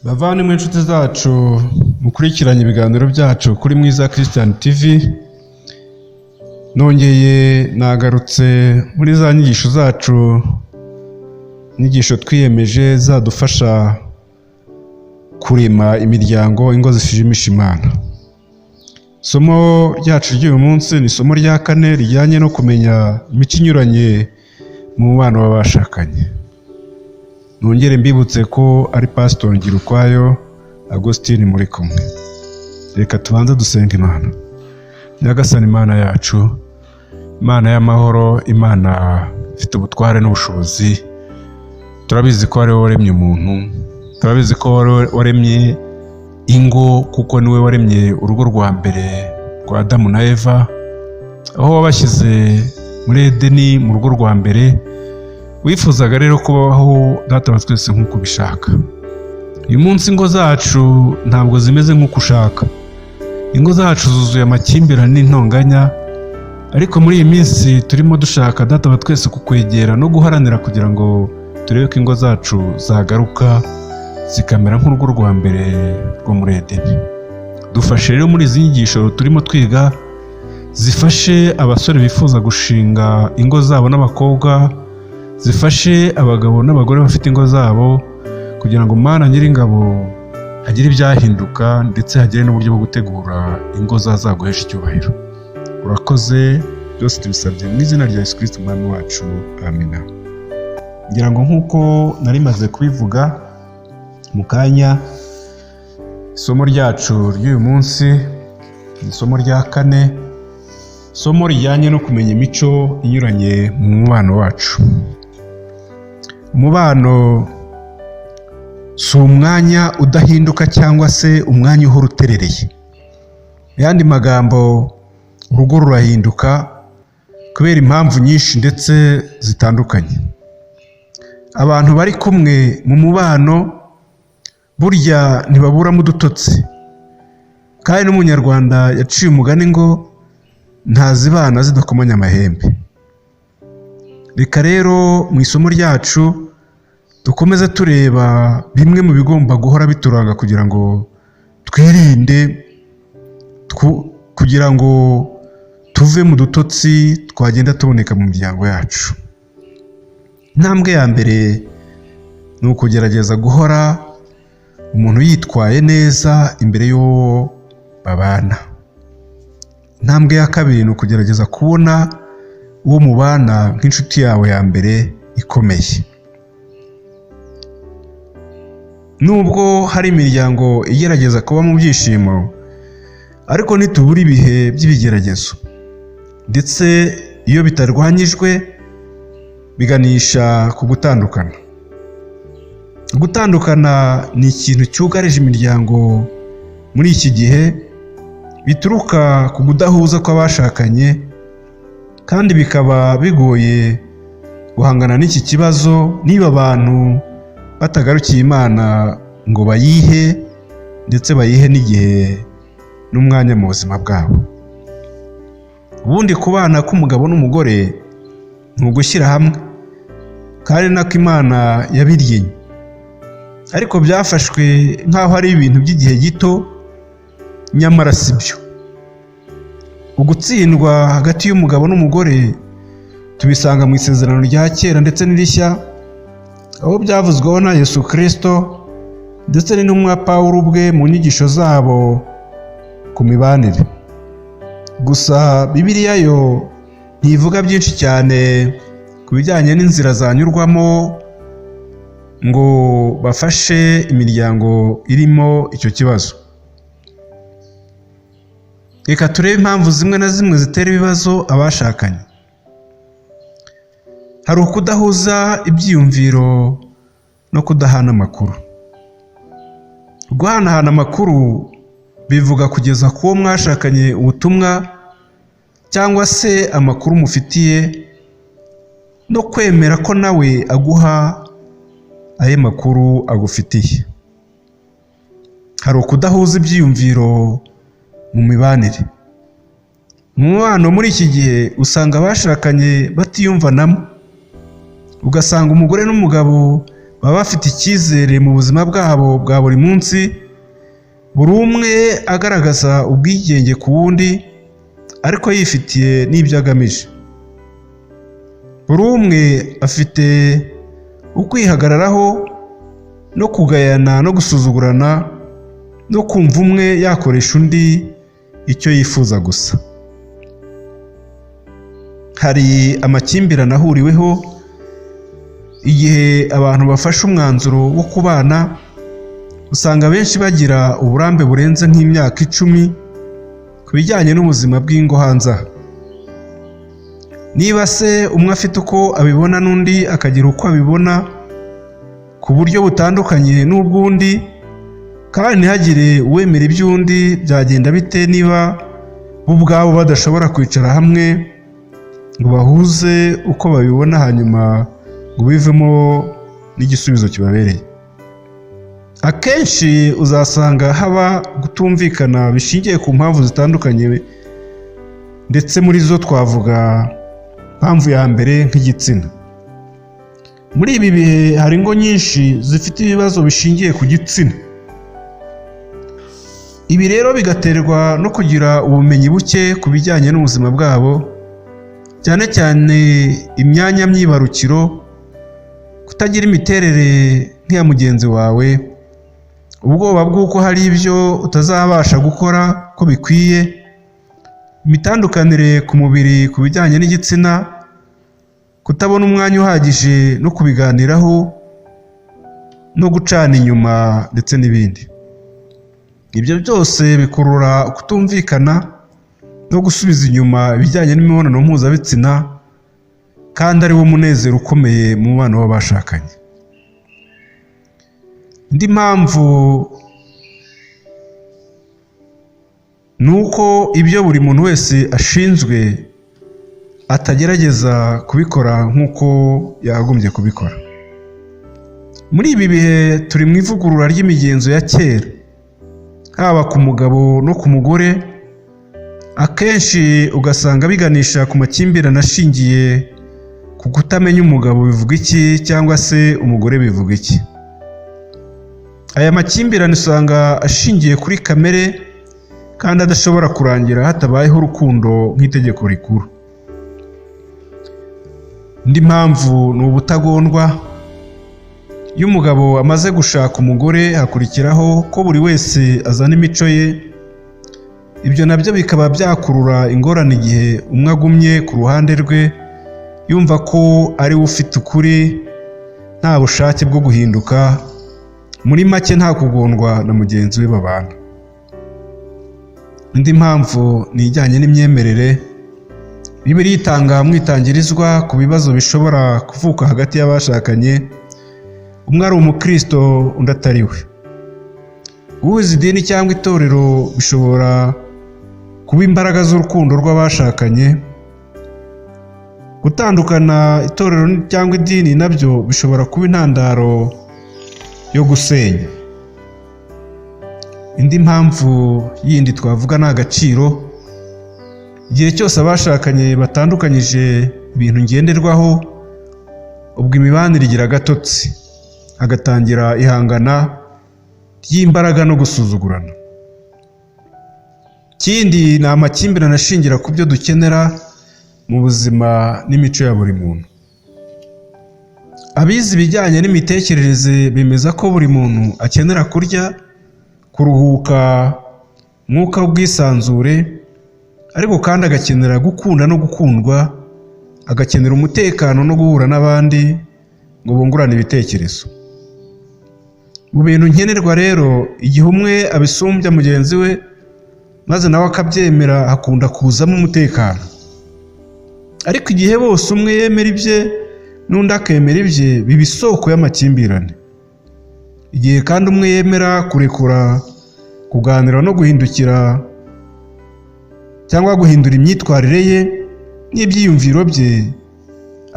Bavandimwe, inshuti zacu mukurikiranye ibiganiro byacu kuri Mwiza Christian TV, nongeye nagarutse muri za nyigisho zacu, inyigisho twiyemeje zadufasha kurema imiryango, ingo zishimisha Imana. Isomo ryacu ry'uyu munsi ni isomo rya kane rijyanye no kumenya imico inyuranye mu mubano w'abashakanye. Nongere mbibutse ko ari Pasitori Ngirukwayo Agustin muri kumwe. Reka tubanze dusenga Imana. Nyagasani Imana yacu, Imana y'amahoro, Imana ifite ubutware n'ubushobozi, turabizi ko ari wowe waremye umuntu, turabizi ko ari wowe waremye ingo, kuko niwe waremye urugo rwa mbere rwa Adamu na Eva, aho wabashyize muri Edeni mu rugo rwa mbere. Wifuzaga rero kubaho, Data wa twese, nk'uko ubishaka. Uyu munsi ingo zacu ntabwo zimeze nk'uko ushaka. Ingo zacu zuzuye amakimbirane n'intonganya, ariko muri iyi minsi turimo dushaka, Data wa twese, kukwegera no guharanira kugira ngo turebe ko ingo zacu zagaruka zikamera nk'urugo rwa mbere rwo muri Edeni. Dufashe rero muri izi nyigisho turimo twiga, zifashe abasore bifuza gushinga ingo zabo n'abakobwa, zifashe abagabo n'abagore bafite ingo zabo, kugira ngo, Mana Nyiringabo, hagire ibyahinduka ndetse hagire n'uburyo bwo gutegura ingo zazaguhesha icyubahiro. Urakoze, byose tubisabye mu izina rya Yesu Kristo Umwami wacu, amina. Ngira ngo nk'uko nari maze kubivuga mu kanya, isomo ryacu ry'uyu munsi ni isomo rya kane, isomo rijyanye no kumenya imico inyuranye mu mubano wacu. Umubano si umwanya udahinduka cyangwa se umwanya uhora uterereye. Mu yandi magambo, urugo rurahinduka kubera impamvu nyinshi ndetse zitandukanye. Abantu bari kumwe mu mubano burya ntibaburamo udutotsi, kandi n'Umunyarwanda yaciye umugani ngo ntazibana zidakomanya amahembe. Reka rero mu isomo ryacu dukomeze tureba bimwe mu bigomba guhora bituranga kugira ngo twirinde, kugira ngo tuve mu dutotsi twagenda tuboneka mu miryango yacu. Intambwe ya mbere ni ukugerageza guhora umuntu yitwaye neza imbere y'uwo babana. Intambwe ya kabiri ni ukugerageza kubona uwo mubana nk'inshuti yawe ya mbere ikomeye. Nubwo hari imiryango igerageza kuba mu byishimo, ariko ntitubura ibihe by'ibigeragezo, ndetse iyo bitarwanyijwe biganisha ku gutandukana. Gutandukana ni ikintu cyugarije imiryango muri iki gihe, bituruka ku kudahuza kw'abashakanye, kandi bikaba bigoye guhangana n'iki kibazo niba abantu batagarukiye Imana ngo bayihe, ndetse bayihe n'igihe n'umwanya mu buzima bwabo. Ubundi kubana k'umugabo n'umugore ni ugushyira hamwe, kandi nako Imana yabiryenye, ariko byafashwe nk'aho ari ibintu by'igihe gito, nyamara si byo. Ugutsindwa hagati y'umugabo n'umugore tubisanga mu Isezerano rya Kera ndetse n'Irishya, aho byavuzweho na Yesu Kirisito ndetse n'intumwa Pawulo ubwe mu nyigisho zabo ku mibanire. Gusa Bibiliya yo ntivuga byinshi cyane ku bijyanye n'inzira zanyurwamo ngo bafashe imiryango irimo icyo kibazo. Reka turebe impamvu zimwe na zimwe zitera ibibazo abashakanye. Hari ukudahuza ibyiyumviro no kudahana amakuru. Guhanahana amakuru bivuga kugeza ku wo mwashakanye ubutumwa cyangwa se amakuru mufitiye, no kwemera ko nawe aguha ayo makuru agufitiye. Hari ukudahuza ibyiyumviro mu mibanire. Mu mubano muri iki gihe usanga abashakanye batiyumvanamo, ugasanga umugore n'umugabo Baba bafite icyizere mu buzima bwabo bwa buri munsi, buri umwe agaragaza ubwigenge ku wundi, ariko yifitiye n'ibyo agamije. Buri umwe afite ukwihagararaho no kugayana no gusuzugurana no kumva umwe yakoresha undi icyo yifuza gusa. Hari amakimbirane ahuriweho igihe abantu bafashe umwanzuro wo kubana. Usanga benshi bagira uburambe burenze nk'imyaka 10 ku bijyanye n'ubuzima bw'ingo hanze aha. Niba se umwe afite uko abibona n'undi akagira uko abibona ku buryo butandukanye n'ubw'undi, kandi ntihagire uwemera iby'undi, byagenda bite niba bo ubwabo badashobora kwicara hamwe ngo bahuze uko babibona, hanyuma ngo bivemo n'igisubizo kibabereye? Akenshi uzasanga haba kutumvikana bishingiye ku mpamvu zitandukanye, ndetse muri zo twavuga impamvu ya mbere nk'igitsina. Muri ibi bihe hari ingo nyinshi zifite ibibazo bishingiye ku gitsina. Ibi rero bigaterwa no kugira ubumenyi buke ku bijyanye n'ubuzima bwabo, cyane cyane imyanya myibarukiro, kutagira imiterere nk'iya mugenzi wawe, ubwoba bw'uko hari ibyo utazabasha gukora ko bikwiye, imitandukanire ku mubiri ku bijyanye n'igitsina, kutabona umwanya uhagije no kubiganiraho, no gucana inyuma, ndetse n'ibindi. Ibyo byose bikurura kutumvikana no gusubiza inyuma ibijyanye n'imibonano mpuzabitsina, kandi ari wo munezero ukomeye mu mubano w'abashakanye. Indi mpamvu ni uko ibyo buri muntu wese ashinzwe atagerageza kubikora nk'uko yakagombye kubikora. Muri ibi bihe turi mu ivugurura ry'imigenzo ya kera, haba ku mugabo no ku mugore. Akenshi ugasanga biganisha ku makimbirane ashingiye ku kutamenya umugabo bivuga iki cyangwa se umugore bivuga iki. Aya makimbirane usanga ashingiye kuri kamere kandi adashobora kurangira hatabayeho urukundo nk'itegeko rikuru. Indi mpamvu ni ubutagondwa. Iyo umugabo amaze gushaka umugore, hakurikiraho ko buri wese azana imico ye. Ibyo nabyo bikaba byakurura ingorane igihe umwe agumye ku ruhande rwe, yumva ko ari we ufite ukuri, nta bushake bwo guhinduka, muri make nta kugondwa na mugenzi we babana. Indi mpamvu ni ijyanye n'imyemerere. Bibiliya itanga mwitangirizwa ku bibazo bishobora kuvuka hagati y'abashakanye, umwe ari umukristo undi atari we. Guhuza idini cyangwa itorero bishobora kuba imbaraga z'urukundo rw'abashakanye. Gutandukana itorero cyangwa idini nabyo bishobora kuba intandaro yo gusenya. Indi mpamvu yindi twavuga ni agaciro. Igihe cyose abashakanye batandukanyije ibintu ngenderwaho, ubwo imibanire igira agatotsi, hagatangira ihangana ry'imbaraga no gusuzugurana. Ikindi ni amakimbirane ashingira ku byo dukenera mu buzima n'imico ya buri muntu. Abize ibijyanye n'imitekerereze bemeza ko buri muntu akenera kurya, kuruhuka, umwuka w'ubwisanzure, ariko kandi agakenera gukunda no gukundwa, agakenera umutekano no guhura n'abandi ngo bungurane ibitekerezo. Mu bintu nkenerwa rero, igihe umwe abisumbya mugenzi we maze nawe akabyemera, hakunda kuzamo umutekano. Ariko igihe bose umwe yemera ibye n'undi akemera ibye, biba isoko y'amakimbirane. Igihe kandi umwe yemera kurekura, kuganira no guhindukira cyangwa guhindura imyitwarire ye n'ibyiyumviro bye,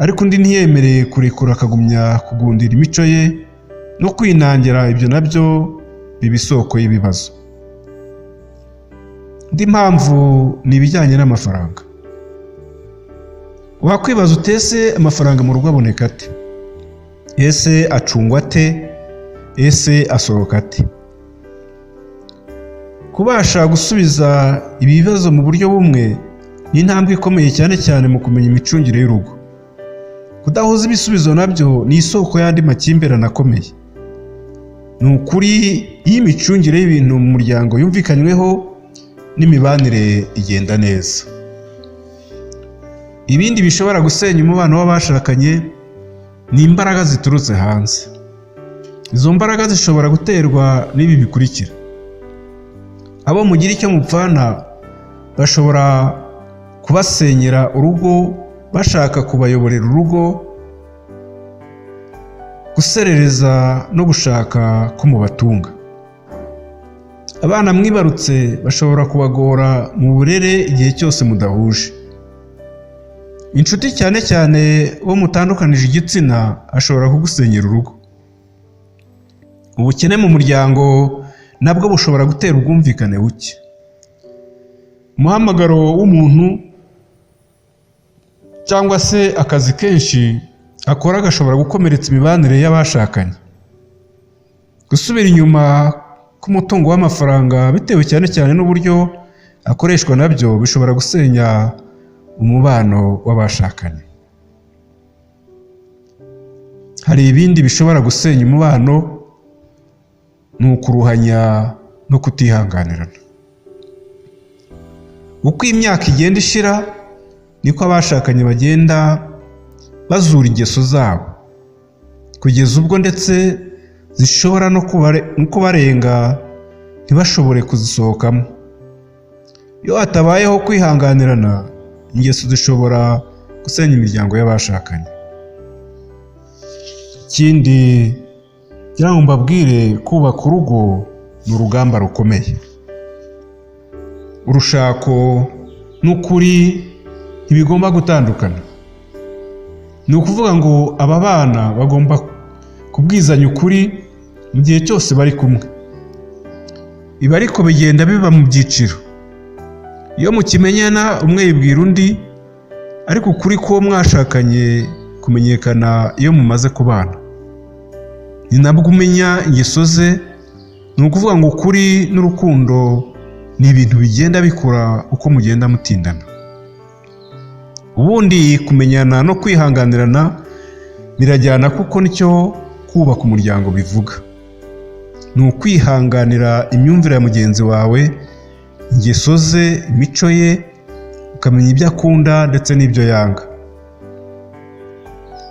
ariko undi ntiyemere kurekura, akagumya kugundira imico ye no kwinangira, ibyo nabyo biba isoko y'ibibazo. Indi mpamvu ni ibijyanye n'amafaranga. Wakwibaza utese amafaranga mu rugo aboneka ate? Ese acungwa ate? Ese asohoka ate? Kubasha gusubiza ibi bibazo mu buryo bumwe ni intambwe ikomeye, cyane cyane mu kumenya imicungire y'urugo. Kudahuza ibisubizo nabyo ni isoko y'andi makimbirane akomeye. Ni ukuri, iyo imicungire y'ibintu mu muryango yumvikanyweho, n'imibanire igenda neza. Ibindi bishobora gusenya umubano w'abashakanye ni imbaraga ziturutse hanze. Izo mbaraga zishobora guterwa n'ibi bikurikira: abo mugira icyo mupfana bashobora kubasenyera urugo bashaka kubayoborera urugo, guserereza no gushaka ko mubatunga. Abana mwibarutse bashobora kubagora mu burere igihe cyose mudahuje. Inshuti, cyane cyane uwo mutandukanije igitsina, ashobora kugusenyera urugo. Ubukene mu muryango nabwo bushobora gutera ubwumvikane buke. Umuhamagaro w'umuntu cyangwa se akazi kenshi akora gashobora gukomeretsa imibanire y'abashakanye. Gusubira inyuma k'umutungo w'amafaranga bitewe cyane cyane n'uburyo akoreshwa nabyo bishobora gusenya umubano w'abashakanye. Hari ibindi bishobora gusenya umubano: ni ukuruhanya no kutihanganirana. Uko imyaka igenda ishira, niko abashakanye bagenda bazura ingeso zabo, kugeza ubwo ndetse zishobora no kubarenga ntibashobore kuzisohokamo. Iyo hatabayeho kwihanganirana, ingeso zishobora gusenya imiryango y'abashakanye. Ikindi ngira ngo mbabwire, kubaka urugo ni urugamba rukomeye. Urushako n'ukuri ntibigomba gutandukana. Ni ukuvuga ngo aba bana bagomba kubwizanya ukuri mu gihe cyose bari kumwe. Ibi ariko bigenda biba mu byiciro. Iyo mukimenyana, umwe yibwira undi, ariko ukuri k'uwo mwashakanye kumenyekana iyo mumaze kubana. Ni nabwo umenya ingeso ze. Ni ukuvuga ngo ukuri n'urukundo ni ibintu bigenda bikura uko mugenda mutindana. Ubundi kumenyana no kwihanganirana birajyana, kuko nicyo kubaka umuryango bivuga. Ni ukwihanganira imyumvire ya mugenzi wawe, ingeso ze, imico ye, ukamenya ibyo akunda ndetse n'ibyo yanga.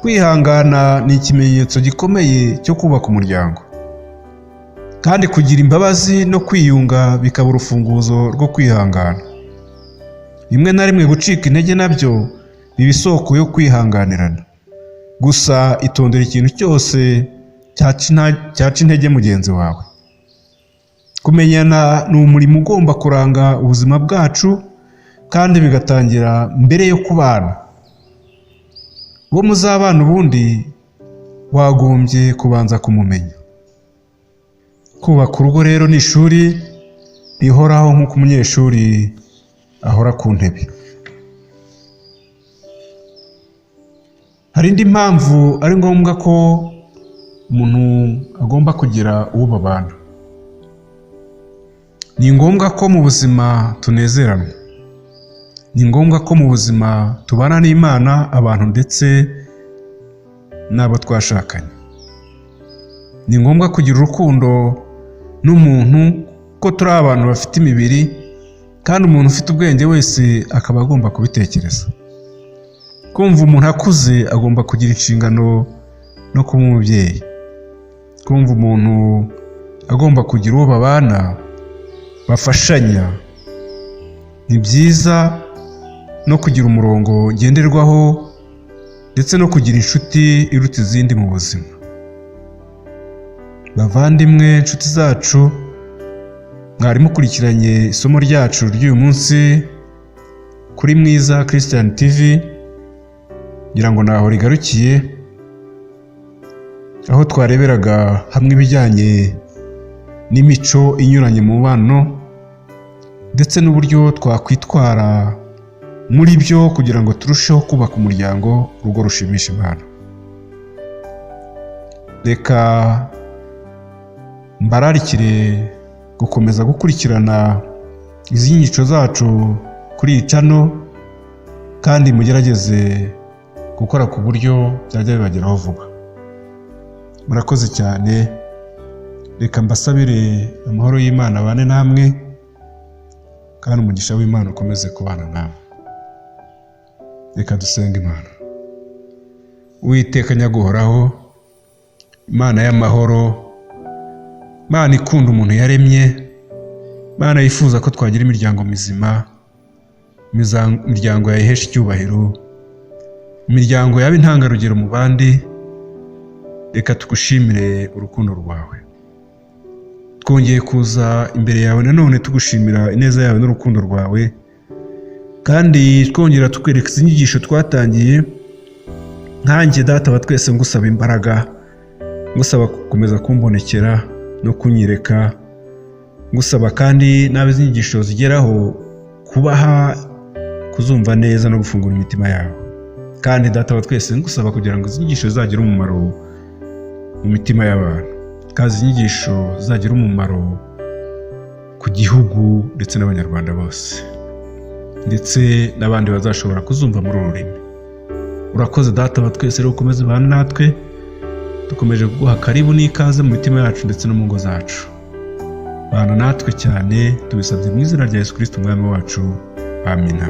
Kwihangana ni ikimenyetso gikomeye cyo kubaka umuryango, kandi kugira imbabazi no kwiyunga bikaba urufunguzo rwo kwihangana. Rimwe na rimwe gucika intege nabyo biba isoko yo kwihanganirana. Gusa itondera ikintu cyose cyaca intege mugenzi wawe. Kumenyana ni umurimo ugomba kuranga ubuzima bwacu, kandi bigatangira mbere yo kubana. Uwo muzabana ubundi wagombye kubanza kumumenya. Kubaka urugo rero ni ishuri rihoraho, nk'uko umunyeshuri ahora ku ntebe. Hari indi mpamvu ari ngombwa ko umuntu agomba kugira uwo babana. Ni ngombwa ko mu buzima tunezeranwa. Ni ngombwa ko mu buzima tubana n'Imana, abantu ndetse n'abo twashakanye. Ni ngombwa kugira urukundo n'umuntu, kuko turi abantu bafite imibiri, kandi umuntu ufite ubwenge wese akaba agomba kubitekereza. Kumva umuntu akuze agomba kugira inshingano no kuba umubyeyi. Kumva umuntu agomba kugira uwo babana bafashanya ni byiza, no kugira umurongo ngenderwaho, ndetse no kugira inshuti iruta izindi mu buzima. Bavandimwe, inshuti zacu, mwari mukurikiranye isomo ryacu ry'uyu munsi kuri Mwiza Christian TV, ngira ngo ntaho rigarukiye, aho twareberaga hamwe ibijyanye n'imico inyuranye mu mubano, ndetse n'uburyo twakwitwara muri byo kugira ngo turusheho kubaka umuryango, urugo rushimisha Imana. Reka mbararikire gukomeza gukurikirana izi nyigisho zacu kuri iyi channel, kandi mugerageze gukora ku buryo byajya bibageraho vuba. Murakoze cyane. Reka mbasabire amahoro y'Imana abane namwe, kandi umugisha w'Imana ukomeze kubana namwe. Reka dusenge Imana. Uwiteka nyaguhoraho, Imana y'amahoro, Imana ikunda umuntu yaremye, Imana yifuza ko twagira imiryango mizima, imiryango yayihesha icyubahiro, imiryango yaba intangarugero mu bandi, reka tugushimire urukundo rwawe. Twongeye kuza imbere yawe nanone tugushimira ineza yawe n'urukundo rwawe, kandi twongera tukwereka izi nyigisho twatangiye. Nkanjye Data wa twese ngusaba imbaraga, ngusaba gukomeza kumbonekera no kunyereka, ngusaba kandi n'abo izi nyigisho zigeraho kubaha kuzumva neza no gufungura imitima yabo. Kandi Data wa twese, ngusaba kugira ngo izi nyigisho zizagire umumaro mu mitima y'abantu, kandi izi nyigisho zizagire umumaro ku gihugu ndetse n'Abanyarwanda bose, ndetse n'abandi bazashobora kuzumva muri uru rurimi. Urakoze Data wa twese. Rero ukomeze ubane natwe. Dukomeje kuguha karibu n'ikaze mu mitima yacu ndetse no mu ngo zacu. Bana natwe cyane, tubisabye mu izina rya Yesu Kristo Umwami wacu. Amina.